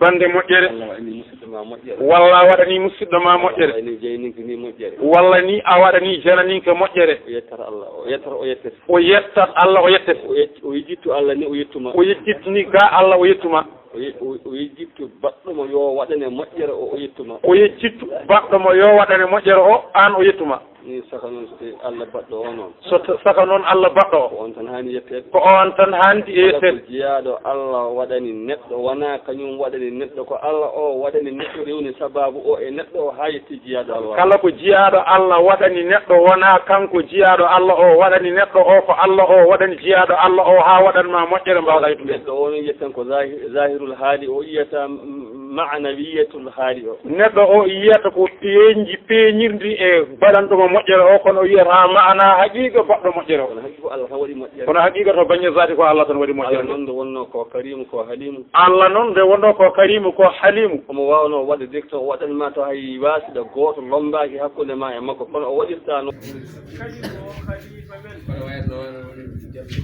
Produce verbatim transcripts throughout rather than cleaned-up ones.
Bannde moƴƴere. Allah waɗani musidɗo ma moƴƴere. Walla a waɗani musidɗo ma moƴƴere. Waɗani jeyninki ni moƴƴere. Walla ni a waɗani jananinke moƴƴere. O yettat Allah, o yettat, o yettat. O yettat Allah, o yettat. O yet-, o yejjittu Allah ni o yettuma. O yejjittu ni ga Allah o yettuma. O ye-, o, o yejjittu baɗɗo mo yo waɗane moƴƴere o, o yettuma. O yejjittu baɗɗo mo yo waɗane moƴƴere o, aan o yettuma. Ni saka noon so tawi Allah baɗɗo o noon. So ta-, saka noon Allah baɗɗo o. Ko on tan haani yetteede. Ko on tan haandi e yetteede. Kala ko jiyaaɗo Allah waɗani neɗɗo, wonaa kañum waɗani neɗɗo, ko Allah o waɗani neɗɗo, rewni sabaabu o e neɗɗo o haa yetti jiyaaɗo Allah. Kala ko jiyaaɗo Allah waɗani neɗɗo, wonaa kanko jiyaaɗo Allah o waɗani neɗɗo o, ko Allah o waɗani jiyaaɗo Allah o haa waɗan ma moƴƴere mbaawɗaa yettude. Neɗɗo o no yiyata ko zahi-, zahirul haali, o yiyata m-, maanawiyatul haali o. Neɗɗo o yiyata ko peeñji, peeñirndi e baɗanɗo mo moƴƴere o, kono o yiyata maanaa haqiiqa baɗɗo moƴƴere o. Kono haqiiqa ko Allah tan waɗi moƴƴere. Kono haqiiqa to bannge zaati ko Allah tan waɗi moƴƴere. Allah noon nde wonnoo ko Kariimu, ko Haliimu. Allah noon nde wonnoo ko Kariimu, ko Haliimu. Omo waawnoo waɗde directeur, o waɗan ma to hay waasiɗa gooto lommbaaki hakkunde ma e makko, kono o waɗirta noon. Kadi ko o khalifa men.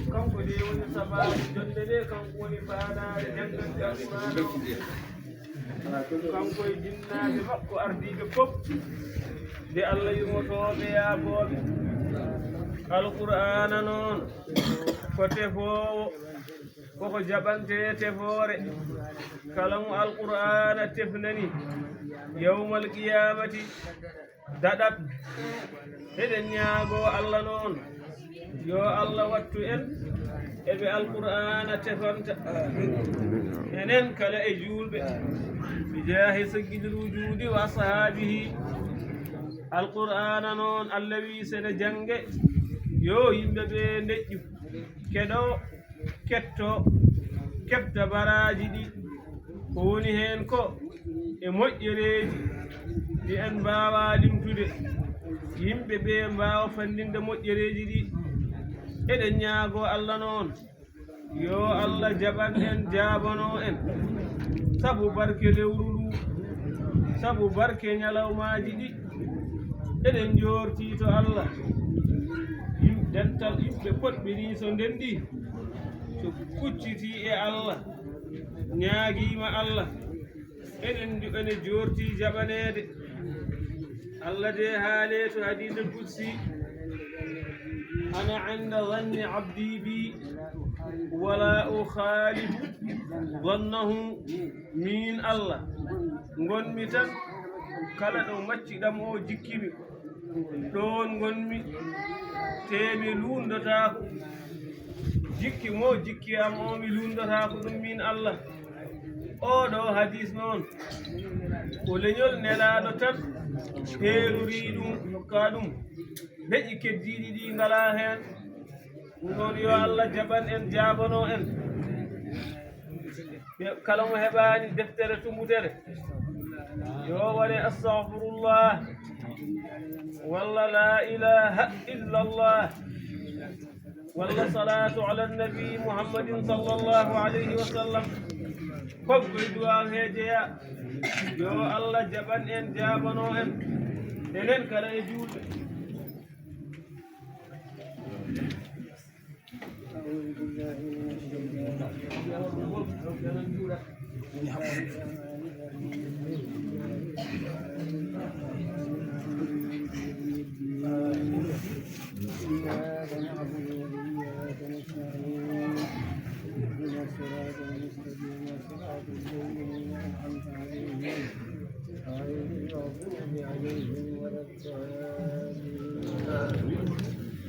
Kanko de woni sabaabu jonde nde, kanko woni faandaare jannganɗe Alqur'aana o. Kanko e jinnaaɓe makko ardiiɓe fof, nde Allah yurmotooɓe yaafooɓe. Alqur'aana noon ko tefoowo, koko jaɓantee tefoore. Kala mo Alqur'aana tefnani, yawmal qiyaamati, daɗat. Eɗen ñaagoo Allah noon, yo Allah wattu en e ɓe Alqur'aana tefanta. Enen kala e juulɓe, bi jaahi sayyidil wujuudi wa ashaabihi. Alqur'aana noon, Allah wii, sene jannge, yo yimɓe ɓe ndeƴƴu, keɗoo, kettoo, keɓta baraaji ɗi. Ko woni heen ko e moƴƴereeji ɗi en mbaawaa limtude, yimɓe ɓe mbaawa fanndinde moƴƴereeji ɗi. Eɗen ñaagoo Allah noon, yo Allah jaɓan en, jaabanoo en, sabu barke lewru ndu, sabu barke ñalawmaaji ɗi. Eɗen njoortii to Allah, yim-, dental yimɓe poɗɓe nii so ndenndii, so kuccitii e Allah, ñaagiima Allah, enen nju-, ene joorti jaɓaneede. Allah de haale to hadiisul qudsi, "Ana inda zanni abdi bi, wala ukhalifu zannahu." Miin Allah ngonmi tan, kala ɗo maccuɗam o jikkimi, ɗoon ngonmi, te mi luundotaako. Jikki mo jikki am o, mi luundotaako ɗum, miin Allah. Oo ɗo hadiis noon, ko leñol nelaaɗo tan heerurii ɗum, hokkaa ɗum. Leƴƴi keddiiɗi ɗi ngalaa heen. Ɗum noon, yo Allah jaɓan en, jaabanoo en. Ɓe kala mo heɓaani deftere tumbutere, yo waɗe astahfirullah, walla la ilaha illallah, walla salatu ala nabi Muhammadin sallallahu alayhi wa sallam. Koggoy duwaaw he jeya. Yo Allah jaɓan en, jaabanoo en, enen kala e juulɓe. أعوذ بالله من الشيطان الرجيم. بسم الله الرحمن الرحيم. إياك نعبد وإياك نستعين. اهدنا الصراط المستقيم، صراط الذين أنعمت عليهم، غير المغضوب عليهم ولا الضالين.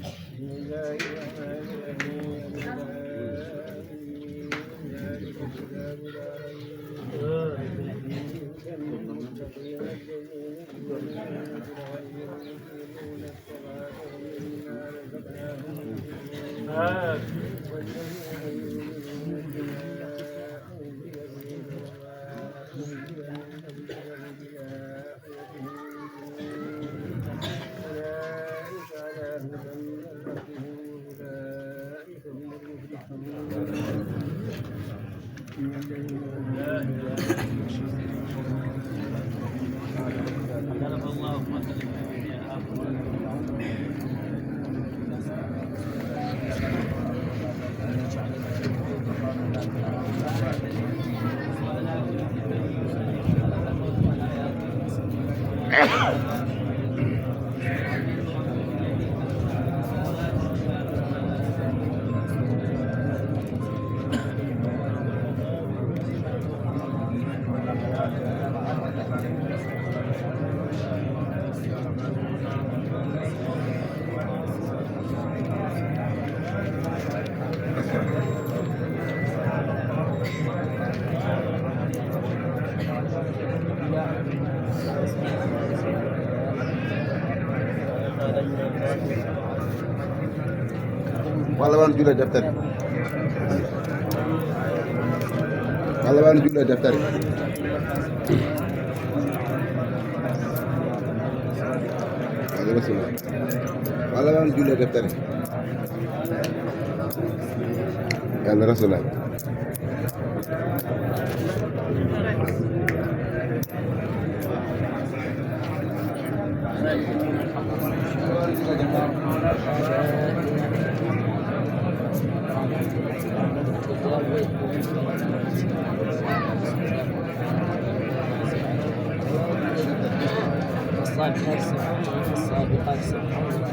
بسم الله الرحمن الرحيم. الم. ذلك الكتاب لا ريب فيه، هدى للمتقين الذين يؤمنون بالغيب ويقيمون الصلاة ومما رزقناهم ينفقون. والذين يؤمنون بما أنزل إليك وما أنزل من قبلك وبالآخرة هم يوقنون. أولئك على هدى من ربهم وأولئك هم المفلحون. Walla wano juulee deftere. Walla wano juulee deftere. Walla wano juulee deftere. Yalla Rasulullah. السابقات سبحان الله.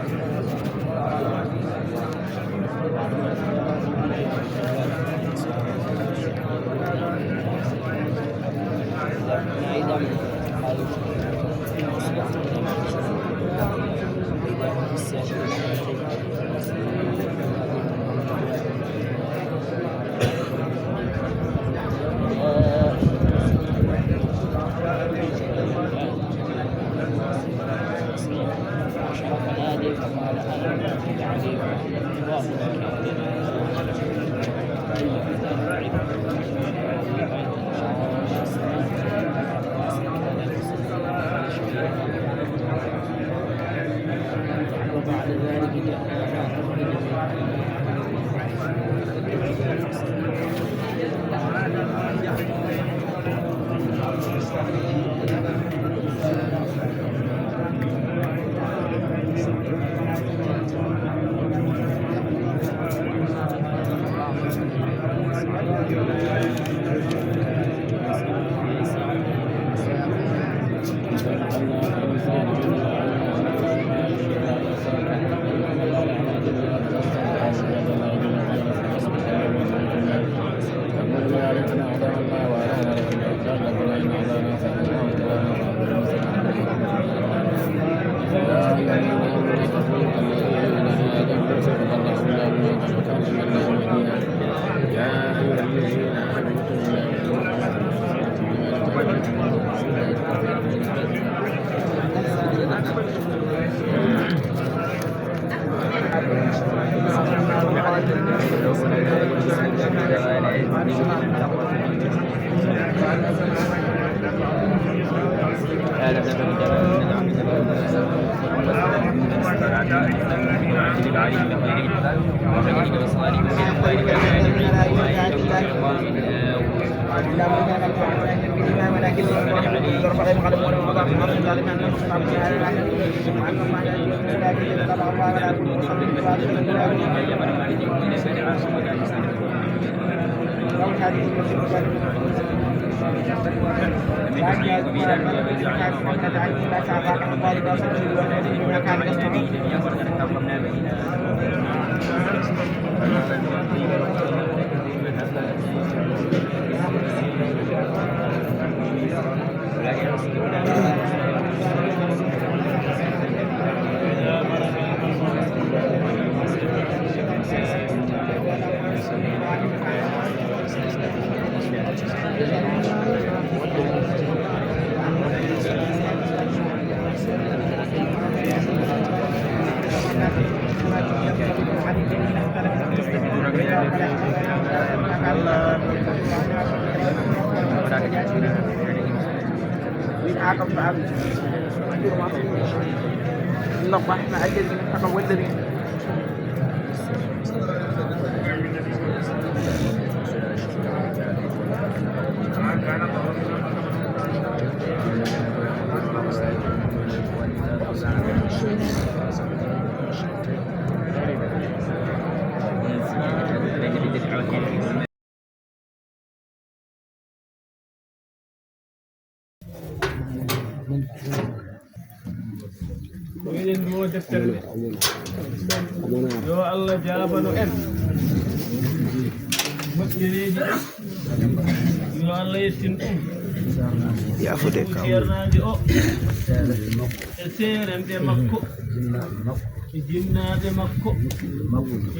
Nokku ma, na ajjani, haka wallani. Ko eɗen nduwo deftere nde. Yo Allah jaabano en moƴƴereeji ɗi. Yo Allah yettin ɗum. Yaafude kam. Ceernaajo o. E seeremɓe makko. E jinnaaɓe makko.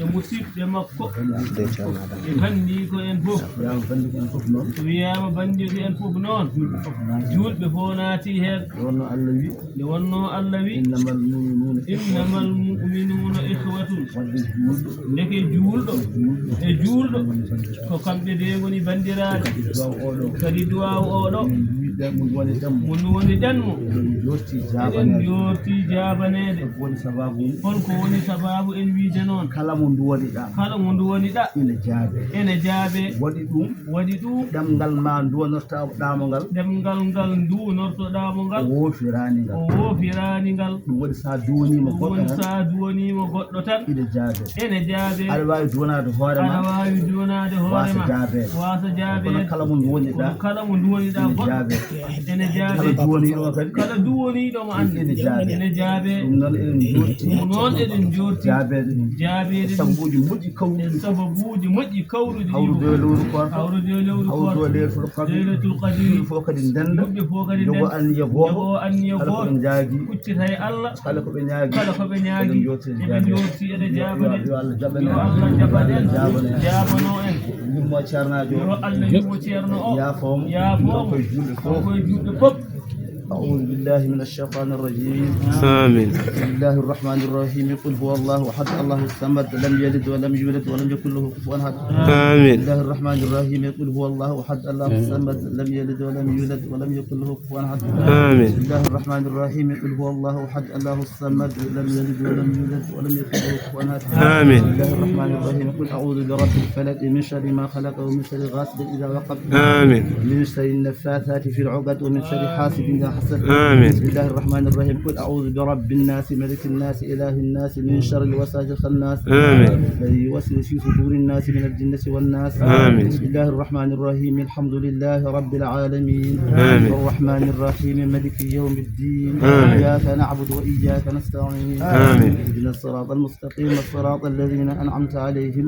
E musiɓɓe makko. E banndiko en fof. So wiyaama banndiko en fof noon. Juulɓe fof naati heen. Nde wonnoo Allah wi. Nde wonnoo Allah wi, "Innamal mu'minuuna innamal mu'minuuna ikhwatun." Waɗde juulɗo. Ndeke juulɗo e juulɗo, ko kamɓe de ngoni banndiraaɓe. Duwaaw oo ɗoo. Kadi duwaaw oo ɗoo. Min wiɗɗen mo nduwaniɗen mo. Mo nduwaniɗen mo. Eɗen njoorti jaabaneede. Eɗen njoorti jaabaneede. Ko woni sabaabu mum? Holko woni sabaabu en wiide noon? Kala mo nduwaniɗaa. Kala mo nduwaniɗaa. Ina jaabee. Ina jaabee. Waɗi ɗum. Waɗi ɗum. Ɗemngal ma nduwanortoɗaa mo ngal. Ɗemngal ngal nduwanortoɗaa mo ngal. O woofiraani ngal. O woofiraani ngal. Ɗum waɗi so a duwaniima goɗɗo tan. Ɗum waɗi so a duwaniima goɗɗo tan. Ina jaabee. Ina jaabee. Aɗa waawi duwanaade hoore ma. Aɗa waawi duwanaade hoore ma. Waasa jaabee. Waasa jaabee. Kono kala mo nduwaniɗaa. Kono kala mo nduwaniɗaa goɗɗo. Ina jaabee. Ene jaabe. Kala duwaniiɗo mo kadi. Kala duwaniiɗo mo anndi. Ene jaabe. Ene jaabe. Ɗum noon eɗen njoorti. Ɗum noon eɗen njoorti. Jaabeede ɗum. Jaabeede ɗum. Sababuuji moƴƴi kawruɗi. E sababuuji moƴƴi kawruɗi. Hawrude e lewru koorka. Hawrude e lewru koorka. Hawrude e Laylatul Qadr. Laylatul Qadr. Yimɓe fof kadi ndennda. Yimɓe fof kadi ndennda. Jogo anniya gooto. Jogo anniya gooto. Kala ko ɓe njaagi. Kuccita e Allah. Kala ko ɓe njaagi. Kala ko ɓe njaagi. Eɗen njoorti. Eɗen njoorti, eɗen jaabaade. Yo, yo Allah jaɓan en. Yo Allah jaɓan en. Jaabano en. Yurmo ceernaajo. Yo Allah yurmo ceerno o. Yaafo mo. Yaafo mo. Koye juulɓe fof. Koye juulɓe fof. أعوذ بالله من الشيطان الرجيم. آمين. بسم الله الرحمن الرحيم. قل هو الله أحد، الله الصمد، لم يلد ولم يولد ولم يكن له كفوا أحد. آمين. بسم الله الرحمن الرحيم. قل هو الله أحد، الله الصمد، لم يلد ولم يولد ولم يكن له كفوا أحد. آمين. بسم الله الرحمن الرحيم. قل هو الله أحد، الله الصمد، لم يلد ولم يولد ولم يكن له كفوا أحد. آمين. بسم الله الرحمن الرحيم. قل أعوذ برب الفلق، من شر ما خلق، ومن شر غاسق إذا وقب. آمين. ومن شر النفاثات في العقد، ومن شر حاسد إذا حسد. آمين. بسم الله الرحمن الرحيم. قل أعوذ برب الناس، ملك الناس، إله الناس، من شر الوسواس الخناس. آمين. الذي يوسوس في صدور الناس من الجنة والناس. آمين. بسم الله الرحمن الرحيم. الحمد لله رب العالمين. آمين. الرحمن الرحيم. ملك يوم الدين. آمين. إياك نعبد وإياك نستعين. آمين. اهدنا الصراط المستقيم، صراط الذين أنعمت عليهم،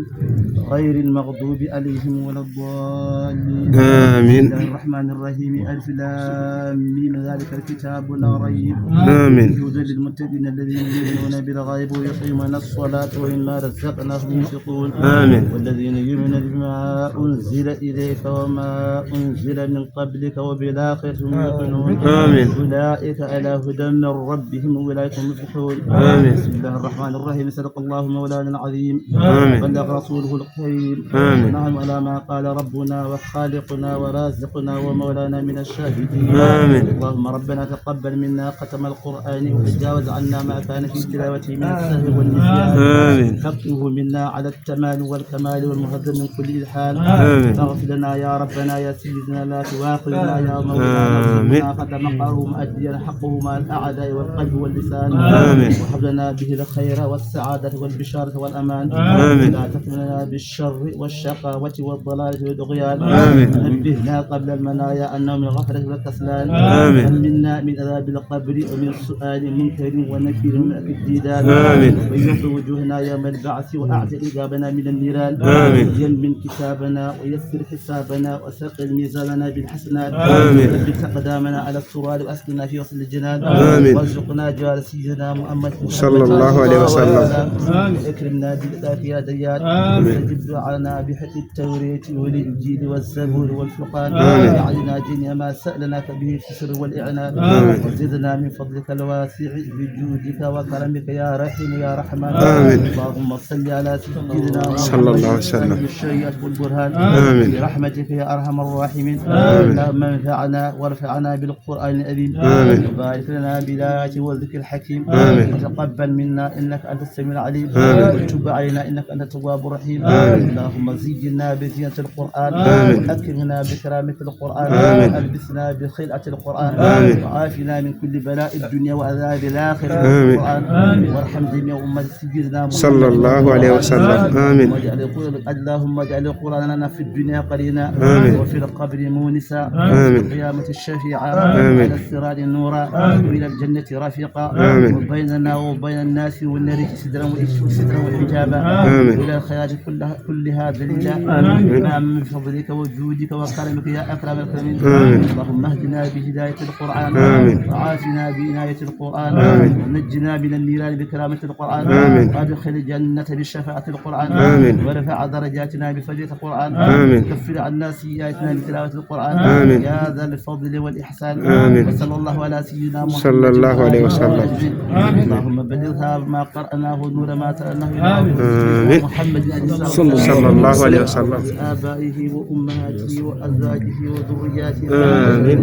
غير المغضوب عليهم ولا الضالين. آمين. بسم الله الرحمن الرحيم. ألف لام ميم. ذلك الكتاب لا ريب. آمين. هدى للمتقين الذين يؤمنون بالغيب ويقيمون الصلاة ومما رزقناهم ينفقون. آمين. والذين يؤمنون بما أنزل إليك وما أنزل من قبلك وبالآخرة هم يوقنون. آمين. أولئك على هدى من ربهم وأولئك هم المفلحون. آمين. بسم الله الرحمن الرحيم. صدق الله مولانا العظيم. آمين. بلغ رسوله الكريم. آمين. ونحن على ما قال ربنا وخالقنا ورازقنا ومولانا من الشاهدين. آمين. اللهم ربنا تقبل منا ختم القرآن وتجاوز عنا ما كان في تلاوته من السهو والنسيان. آمين. فاكتبه منا على التمام والكمال والمهذب من كل إلحان. آمين. فاغفر لنا يا ربنا يا سيدنا، لا تؤاخذنا يا مولانا، آمين. بما قدم قوم أديا حقه مع الأعداء والقلب واللسان. آمين. وهب لنا به الخير والسعادة والبشارة والأمان. آمين. لا تختم لنا بالشر والشقاوة والضلالة والطغيان. آمين. نبهنا قبل المنايا أنه من غفلة والكسلان. آمين. أمنا من عذاب القبر ومن سؤال منكر ونكير ومن أكل الديدان. آمين. وبيض وجوهنا يوم البعث وأعتق رقابنا من النيران. آمين. يمن كتابنا ويسر حسابنا وثقل ميزاننا بالحسنات. آمين. ثبت أقدامنا على الصراط وأسكننا في وسط الجنان. آمين. وارزقنا جوار سيدنا محمد صلى الله عليه وسلم. آمين. وأكرمنا بلقائك يا ديان. آمين. استجب دعانا بحق التوراة والإنجيل والزبور والفرقان. آمين. وأعطنا جميع ما سألناك به في السر والإعلان. آمين. وزدنا من فضلك الواسع بجودك وكرمك يا رحيم يا رحمن. آمين. اللهم صل على سيدنا محمد صلى الله عليه وسلم. الشريعة والبرهان. آمين. برحمتك يا أرحم الراحمين. آمين. اللهم انفعنا وارفعنا بالقرآن العظيم. آمين. وبارك لنا بالآيات والذكر الحكيم. آمين. وتقبل منا إنك أنت السميع العليم. آمين. وتب علينا إنك أنت التواب الرحيم. آمين. اللهم زينا بزينة القرآن. آمين. وأكرمنا بكرامة القرآن. آمين. وألبسنا بخلعة القرآن. آمين. وعافنا من كل بلاء الدنيا وعذاب الآخرة. آمين. بالقرآن. وارحم جميع أمة سيدنا محمد صلى الله عليه وسلم. آمين. واجعل القرآن، اللهم اجعل القرآن لنا في الدنيا قرينا. آمين. وفي القبر مونسا. آمين. وفي القيامة شفيعا. آمين. وعلى الصراط نورا. آمين. وإلى الجنة رفيقا. آمين. وبيننا وبين الناس والنار سترا وإش-، سترا وحجابا. آمين. وإلى الخيرات كلها، كلها دليلا. آمين. نعم، من فضلك وجودك وكرمك يا أكرم الأكرمين. آمين. اللهم اهدنا بهداية القرآن. آمين. وعافنا بعناية القرآن. آمين. ونجنا من النيران بكرامة القرآن. آمين. وأدخل الجنة بشفاعة القرآن. آمين. وارفع درجاتنا بفضيلة القرآن. آمين. كفر عنا سيئاتنا بتلاوة القرآن. آمين. يا ذا الفضل والإحسان. آمين. وصلى الله على سيدنا محمد صلى الله عليه وسلم. وعلى آله وصحبه أجمعين. آمين. اللهم بلغها ما قرأناه ونور ما تلوناه إلى آمين. محمد عليه الصلاة والسلام. صلى الله عليه وسلم. آبائه وأمهاته وأزواجه وذرياته. آمين.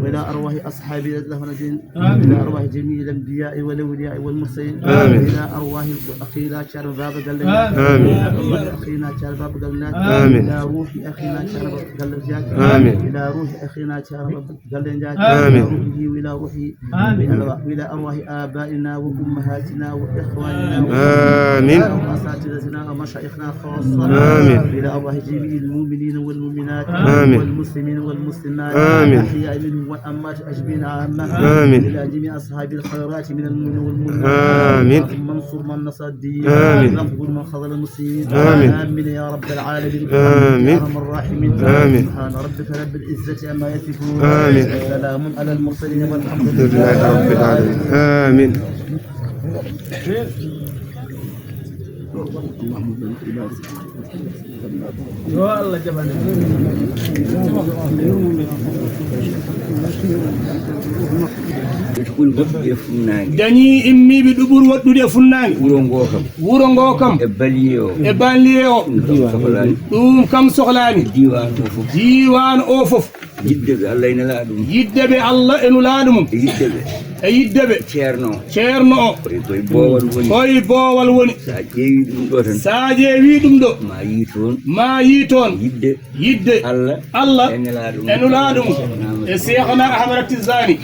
وإلى أرواح أصحابه رضي الله عنهم أجمعين. آمين. إلى أرواح جميع الأنبياء والأولياء والمرسلين. آمين. إلى أرواح أخينا شارب باب قلنا. آمين. إلى أرواح أخينا شارب باب قلنا. آمين. إلى روح أخينا شارب باب قلنا. آمين. إلى روح أخينا شارب باب قلنا. آمين. إلى روحه وإلى روحه. آمين. وإلى، وإلى أرواح آبائنا وأمهاتنا وإخواننا آمين. وأساتذتنا ومشايخنا خاصة. آمين. إلى أرواح جميع المؤمنين والمؤمنات آمين. والمسلمين والمسلمات آمين. الأحياء منهم والأموات أجمعين عامة. آمين. إلى جميع أصحاب الخيرات من المؤمنين والمؤمنات. آمين. اللهم انصر من نصر الدين. آمين. واخذل من خذل المسلمين. آمين. آمين يا رب العالمين. آمين. يا أرحم الراحمين. آمين. سبحان ربك رب العزة عما يصفون. آمين. وسلام على المرسلين والحمد لله رب العالمين. آمين. Yo Allah jaɓane. Ɓuri woɗɗude e funnaange. Dañii immiiɓe ɗo ɓuri woɗɗude e funnaange. Wuro ngoo kam. Wuro ngoo kam. E banlieue o. E banlieue o. Ɗum kam sohlaani. Ɗum kam sohlaani. Diiwaan o fof. Diiwaan o fof. Yiɗde ɓe Allah e Nulaaɗo mum. Yiɗde ɓe Allah e Nulaaɗo mum. E yiɗde ɓe. E yiɗde ɓe. Ceerno o. Ceerno o. Koye, koye boowal woni. Koye boowal woni. So a ƴeewi ɗum ɗo tan. So a ƴeewi ɗum ɗo. Ma yii toon. Ma yii toon. Yiɗde. Yiɗde. Allah. Allah. E Nulaaɗo mum. E Nulaaɗo mum. E Seexna Ahmad Tijjaani.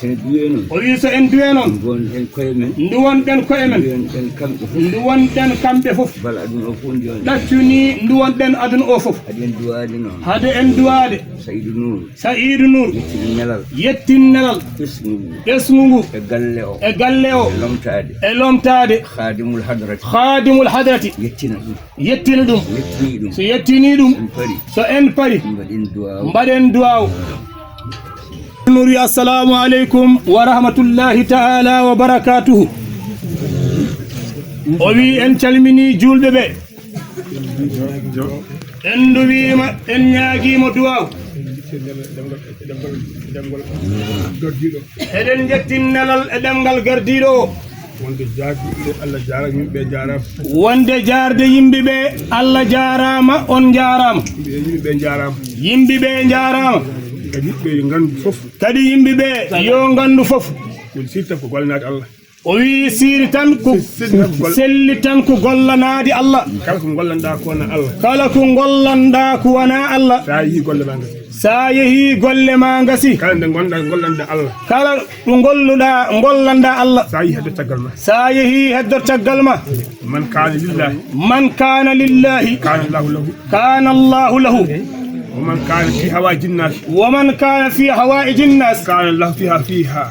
So en duwii noon. O wii so en duwii noon. Nduwonɗen koye men. Nduwonɗen koye men. Nduwonɗen kamɓe fof. Nduwonɗen kamɓe fof. Bala aduna o fof nduwonɗen. Ɗaccunii nduwonɗen aduna o fof. Hade en duwaade noon. Hade en duwaade. Sa'idu Nuur. Sa'idu Nuur. Yettin nelal. Yettin nelal. Ɓesngu ngu. Ɓesngu ngu. E galle o. E galle o. E lomtaade. E lomtaade. Khadimul hadrati. Khadimul hadrati. Yettina ɗum. Yettina ɗum. Yettinii ɗum. So yettinii ɗum. En pari. So en pari. Mbaɗen duwaaw. Mbaɗen duwaaw. Nuuri, assalamu aleykum wa rahmatullahi ta'ala wa barakatuhu. O wi en calmini juulɓe ɓe. En nduwiima, en ñaagiima duwaaw. Eɗen njettin nelal e ɗemngal gardiiɗo o. Wonde jaarde yimɓe ɓe, Allah jaaraama, yimɓe ɓe njaaraama. Wonde jaarde yimɓe ɓe, Allah jaaraama, on njaaraama. Yimɓe, yimɓe ɓe njaaraama. Yimɓe ɓe njaaraama. Kadi yimɓe yo nganndu fof. Kadi yimɓe ɓe yo nganndu fof. Yo selli tan ko gollanaade Allah. O wi selli tan ko, selli tan ko gollanaade Allah. Selli tan ko gollanaade Allah. Kala ko ngollanɗaa ko wona Allah. Kala ko ngollanɗaa ko wona Allah. So a yehii golle ma ngasi. So a yehii golle ma ngasi. Kala nde ngonɗaa ngollanɗaa Allah. Kala ɗo ngolluɗaa, ngollanɗaa Allah. So a yehii heddo caggal ma. So a yehii heddo caggal ma. Man kaana lillaahi. Man kaana lillaahi. Kaana Allaahu lahu. Kaana Allaahu lahu. Wa man kaana fii hawaa'iji nnaas. Wa man kaana fii hawaa'iji nnaas. Kaana Allaahu fiihaa, fiihaa.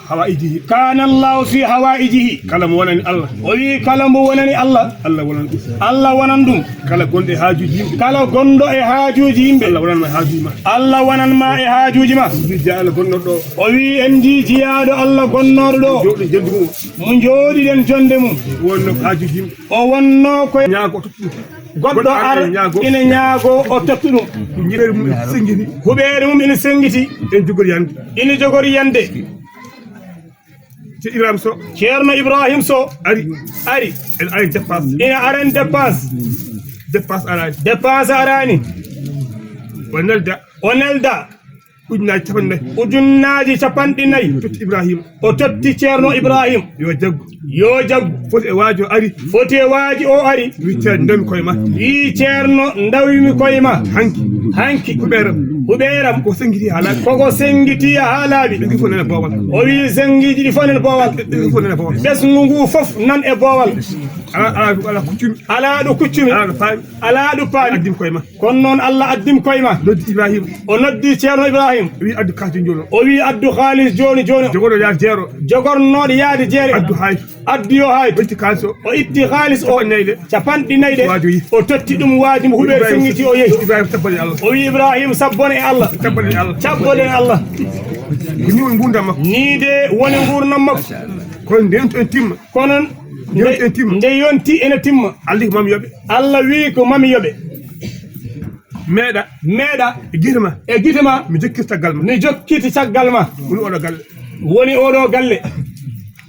Hawaa'ijihi. Kaana Allaahu fii hawaa'ijihi. Kala mo wonani Allah. O wi kala mo wonani Allah. Allah wonan ɗum. Allah wonan ɗum. Kala gonɗo e haajuuji yimɓe. Kala gonɗo e haajuuji yimɓe. Allah wonan ma e haajuuji ma. Allah wonan ma e haajuuji ma. Ndi jeyaa Allah gonnoɗo ɗo. O wi en ndi jiyaaɗo Allah gonnooɗo ɗo. Jooɗi janndu mum. Mo njooɗiɗen jonnde mum. Wonno ko haajuuji yimɓe. O wonno ko ñaago o totti ɗum. Goɗɗo ar ina ñaago o totta ɗum. Huɓeere mum ina senngiti. Huɓeere mum ina senngiti. Ina jogori yande. Ina jogori yande. Ceerno Ibrahim Sow. Ceerno Ibrahim Sow. Ari. Ari. Ina ari dépense. Ina arani dépense. Dépense araani. Dépense araani. O nelda. O nelda. Ujunnaaji capanɗe nayi. Ujunnaaji capanɗe nayi. Totti Ibrahima. O totti Ceerno Ibrahima. Yo jaggu. Yo jaggu. Foti e waaji o ari. Foti e waaji o ari. Wi Ceerno, ndawmi koye ma. Wi Ceerno, ndawmi koye ma. Hanki. Hanki. Huɓeere am. Huɓeeram. Ko sengiti haa laaɓi. Koko sengiti haa laaɓi. Ɓesngu fof nan e boowal. O wi sengiiji ɗi fof nan e boowal. Ɓesngu fof nan e boowal. Ɓesngu ngu fof nan e boowal. Ala, ala, ala kuccumi. Ala ɗo kuccumi. Ala ɗo paami. Ala ɗo paami. Addim koye ma. Kono noon Allah addim koye ma. Noddi Ibrahima. O noddi Ceerno Ibrahima. O wi addu kaalis jooni jooni. O wi addu kaalis jooni jooni. Jogorɗo yaade jeere. Jogornooɗo yaade jeere. Addu haay. Addi yo haay. O itti kaalis o. O itti kaalis o. Capanɗe nayi ɗe. Capanɗe nayi ɗe. Waajo yi. O totti ɗum waajo mo huɓeere sengiti o yehi. Ibrahima sabbone Allah. O wi Ibrahima sabbone e Allah. Sabbone e Allah. Sabbone e Allah. Ko ni woni nguurndam makko. Ni de woni nguurndam makko. Kono nde yonti en timma. Kono nde yonti en timma. Nde yonti ene timma. Allah ko mami yoɓe. Allah wi ko mami yoɓe. Meeɗa. Meeɗa. E gite ma. E gite ma. Mi jokkita caggal ma. Mi jokkita caggal ma. Woni oɗo galle. Woni oɗo galle.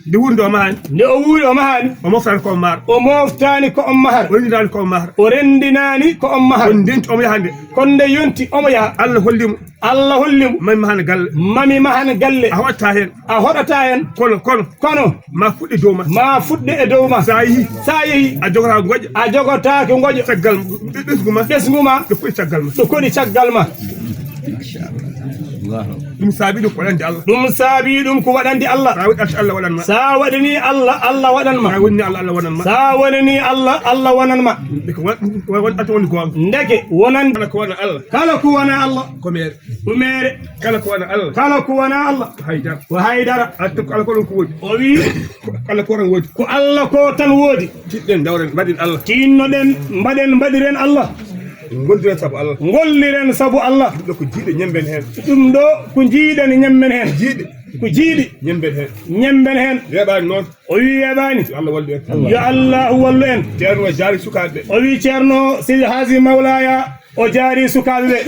Nde wuuri nde o mahaani. Nde o wuuri o mahaani. O moftaani ko o mahara. O moftaani ko o mahara. O renndinaani ko o mahara. O renndinaani ko o mahara. Kono nde yonti omo yaha nde. Kono nde yonti omo yaha. Allah holli mo. Allah holli mo. Mami mahana galle. Mami mahana galle. A hoɗata heen. A hoɗata heen. Kono, kono. Kono. Ma fuɗɗe dow ma. Ma fuɗɗe e dow ma. Sa yehi. Sa yehi. A jogata ngoƴa. A jogataake ngoƴa. Caggal ɓe-, ɓesngu ma. Ɓesngu ma. Ɗo koɗi caggal ma. Ɗo koɗi caggal ma. Ɗum saabi ɗum ko waɗande Allah. Ɗum saabi ɗum ko waɗande Allah. Sa waɗi Allah, Allah waɗan ma. Sa waɗani Allah, Allah waɗan ma. Sa wonni Allah, Allah waɗan ma. Sa wonani Allah, Allah waɗan ma. Ndeke wa-, wa-, wa-, won-, woni goonga. Ndeke wonan. Kala ko wona Allah. Kala ko wona Allah. Ko meere. Ko meere. Kala ko wona Allah. Kala ko wona Allah. Ko haydara. Ko haydara. Adda ko Allah ko ɗon ko woodi. O wi. Ko Allah ko tan woodi. Ko Allah ko tan woodi. Tiɗɗen, dawren, mbaɗen Allah. Tinnoɗen, mbaɗen, mbaɗiren Allah. Ngolliren sabu Allah. Ngolliren sabu Allah. Ɗum ɗo ko jiiɗe ñemben heen. Ɗum ɗo ko jiiɗen ñemben heen. Jiiɗe. Ko jiiɗi. Ñemben heen. Ñemben heen. Weeɓaani noon. O wi weeɓaani. Yo Allah wallu en. Yo Allahu wallu en. Ceerno o jaari sukaaɓe ɓe. O wi Ceerno Seydi Haaji Mawlaya o jaari sukaaɓe ɓe.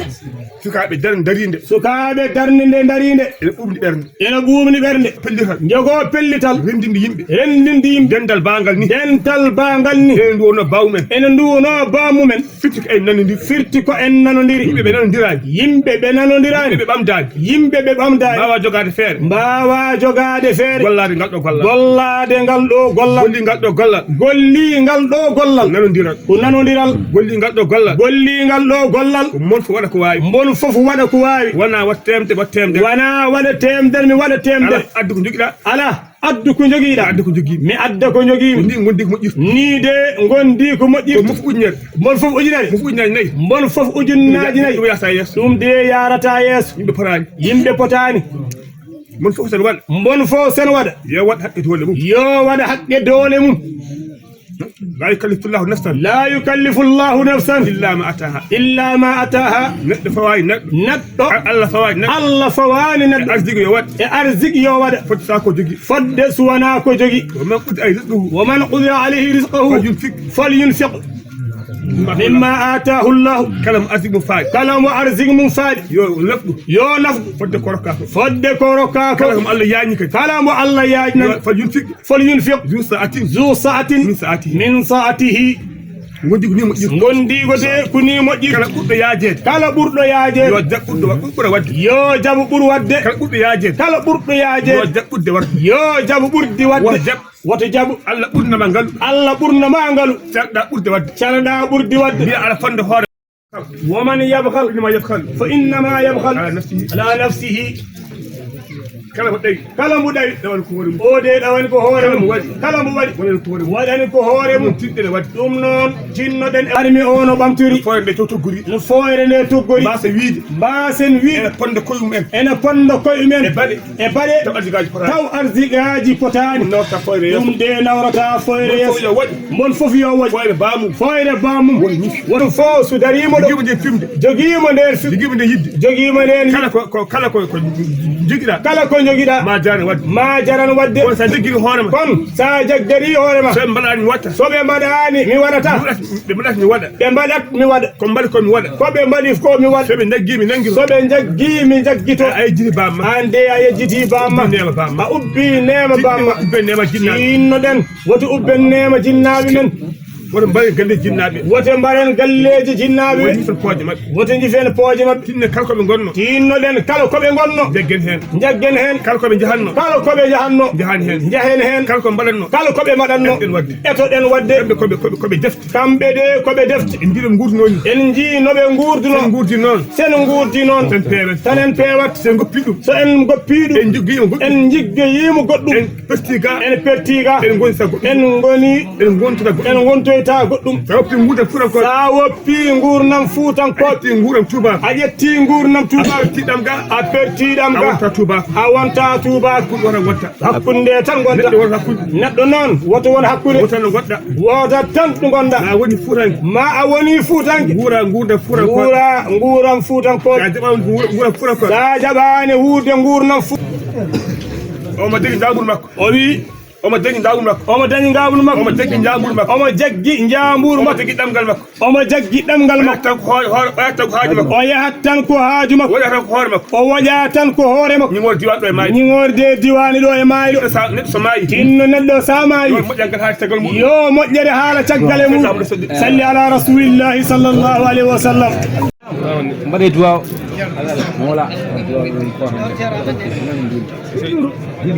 Sukaaɓe darnde dariinde. Sukaaɓe darnde nde dariinde. Ene ɓuuɓni ɓernde. Ene ɓuuɓni ɓernde. Pellital. Njogoo pellital. Renndinde yimɓe. Renndinde yimɓe. Dental baangal ni. Dental baangal ni. Ene nduwonoo baamumen. Ene nduwonoo baamumen. Firti ko en nanondiri. Firti ko en nanondiri. Yimɓe ɓe nanondiraani. Yimɓe ɓe nanondiraani. Yimɓe ɓe ɓamdaani. Yimɓe ɓe ɓamdaani. Mbaawa jogaade feere. Mbaawa jogaade feere. Gollaade ngal ɗo gollal. Gollaade ngal ɗo gollal. Golli ngal ɗo gollal. Golli ngal ɗo gollal. Nanondiral. Ko nanondiral. Golli ngal ɗo gollal. Golli ngal ɗo gollal. Ko mon fof waɗa ko waawi. Mon fof waɗa ko waawi. Wona waɗ teemte, waɗ teemte. Wona waɗa teemte, mi waɗa teemte. Ala, addu ko njogiɗaa. Ala. Addu ko njogiɗaa. Mi adda ko njogii. Mi adda ko njogii. Ko ni ngondi ko moƴƴirta. Ni de ngondi ko moƴƴirta. Ko mof ujunere. Mon fof ujunere. Mof ujunaaji nayi. Mon fof ujunnaaji nayi. Ɗum yaasa yeeso. Ɗum de yaarata yeeso. Yimɓe potaani. Yimɓe potaani. Mon fof sen waɗa. Mon fof sen waɗa. Yo waɗ haqqe doole mum. Yo waɗa haqqe doole mum. لا يكلف الله نفسا. لا يكلف الله نفسا. إلا ما أتاها. إلا ما أتاها. Neɗɗo fawaani neɗɗo. Neɗɗo. A-, Allah fawaani neɗɗo. Allah fawaani neɗɗo. E arsigi yo waɗ. E arsigi yo waɗ. Fodde so ko jogii. Fodde so wonaa ko jogii. ومن قدر عليه رزقه. ومن قدر عليه رزقه. فلينفق. فلينفق. مما آتاه الله. Kala mo arsigi mum faadi. Kala mo arsigi mum faadi. Yo nafɗu. Yo nafɗu. Fodde ko rokkaa ko. Fodde ko rokkaa ko. Kala mo Allah yaajni kadi. Kala mo Allah yaajnani. Yo, فلينفق. فلينفق. ذو سعة. ذو سعة. من سعته. من سعته. Ngondi ko ni moƴƴirta. Ngondi ko de ko ni moƴƴirta. Kala ɓurɗo yaajeede. Kala ɓurɗo yaajeede. Yo jaɓ ɓurɗo wa-, ɓur-, ɓura waɗde. Yo jaɓ ɓur waɗde. Kala ɓurɗo yaajeede. Kala ɓurɗo yaajeede. Yo jaɓ ɓurdi waɗde. Yo jaɓ ɓurdi waɗde. Woto jaɓ. Woto jaɓ. Allah ɓurna ma ngalu. Allah ɓurna ma ngalu. Calɗa ɓurdi waɗde. Calɗa ɓurdi waɗde. Mbiya aɗa fonnda hoore. ومن يبخل فإنما يبخل فإنما يبخل على نفسه. على نفسه. Kala mo ɗawi. Kala mo ɗawi. Ɗawani ko hoore mum. O de ɗawani ko hoore mum. Kala mo waɗi. Kala mo waɗi. Waɗani ko hoore mum. Waɗani ko hoore mum. Ɗum tinɗen e waɗde. Ɗum noon, tinnoɗen e armi o no ɓamtori. No fooyre nde toggori. No fooyre nde toggori. Mbaasen wiyde. Mbaasen wiyde. Ene ponnda koye mum en. Ene ponnda koye mum en. E baɗe. E baɗe. Taw arsigaaji potaani. Taw arsigaaji potaani. Ɗum nawrata fooyre yeeso. Ɗum de nawrata fooyre yeeso. Mon fof yo waɗ. Mon fof yo waɗ. Fooyre baamum. Fooyre baamum. Woni mum. Woto fof so dariima ɗo. Jogiima nden fimde. Jogiima nden fimde. Jogiima nden yidde. Jogiima nden yidde. Kala ko, ko, kala ko, ko jogiɗaa. Kala ko jogiɗaa. Ma jaran waɗde. Ma jaran waɗde. Kono sa jaggiri hoore ma. Kono sa jaggiri hoore ma. So ɓe mbaɗaani mi waɗata. So ɓe mbaɗaani mi waɗata. Ɓe mbaɗat mi waɗa. Ɓe mbaɗat mi waɗa. Ko mbaɗi ko mi waɗa. Ko ɓe mbaɗi ko mi waɗa. So ɓe njaggii mi nanngiroo. So ɓe njaggii mi njaggitoo. A yejjiti baamma. Aan de a yejjiti baamma. Ubbi neema baamma. A ubbi neema baamma. Ubben neema jinnaaɓe. Tinnoɗen. Woto ubben neema jinnaaɓe men. Woto mbaren galleeji jinnaaɓe. Wote mbaren galleeji jinnaaɓe. Wote njifen pooje maɓɓe. Wote njifen pooje maɓɓe. Tinno kala ko ɓe ngonno. Tinnoɗen kala ko ɓe ngonno. Njaggen heen. Njaggen heen. Kala ko ɓe njahanno. Kala ko ɓe njahanno. Njahan heen. Njahen heen. Kala ko mbaɗatno. Kala ko ɓe mbaɗatno. Etoɗen waɗde. Etoɗen waɗde. Kamɓe ko ɓe, ko ɓe, ko ɓe, ko ɓe defti. En njii ɓe nguurduno ni. En njii no ɓe nguurduno. So en nguurdi noon. So en nguurdi noon. Tan peewat. Tan en peewat. So en ngoppi ɗum. So en ngoppi ɗum. En njiggoyii mo goɗɗum. En njiggoyii mo goɗɗum. En perti ga. En perti ga. En ngonta goɗɗum. En ngoni. En ngonta goɗɗum. En ngontoyta goɗɗum. Sa woppi nguurndam fuutankooɓe. Sa woppi nguurndam fuutankooɓe. A ƴetti nguurndam tuubaaku. A ƴetti nguurndam tuubaaku. A perti ɗam ga. A perti ɗam ga. A wonta tuubaaku. A wonta tuubaaku. Hakkunde tan ngonta. Hakkunde tan ngonta. Neɗɗo wonata hakkunde. Neɗɗo noon, woto won hakkunde. Woto tan ngonta. Woto tan ɗo ngonɗa. Ma a woni fuutanke. Ma a woni fuutanke. Nguura nguurndam fuutankooɓe. Nguura nguurndam fuutankooɓe. Sa jaɓaani nguura, nguurndam fuutankooɓe. Sa jaɓaani huude nguurndam fu- Omo jaggi njaamburu makko. O wi. Omo jaggi njaamburu makko. Omo jaggi njaamburu makko. Omo jaggi njaamburu makko. Omo jaggi njaamburu makko. Omo jaggi ɗemngal makko. Omo jaggi ɗemngal makko. O yahat tan ko hoore, hoore, o yahat tan ko haaju makko. O yahat tan ko haaju makko. O waɗa tan ko hoore makko. O waɗa tan ko hoore makko. Ñiŋoore diiwaan ɗo e maayde. Ñiŋoore de diiwaan ɗo e maayde. Neɗɗo sa, neɗɗo so maayi. Tinno neɗɗo sa maayi. Yo moƴƴere haala caggal muɗum. Yo moƴƴere haala caggal e muɗum. Salli ala rasulillahi sallallahu alayhi wa sallam. Mbaɗee duwaaw. Voilà.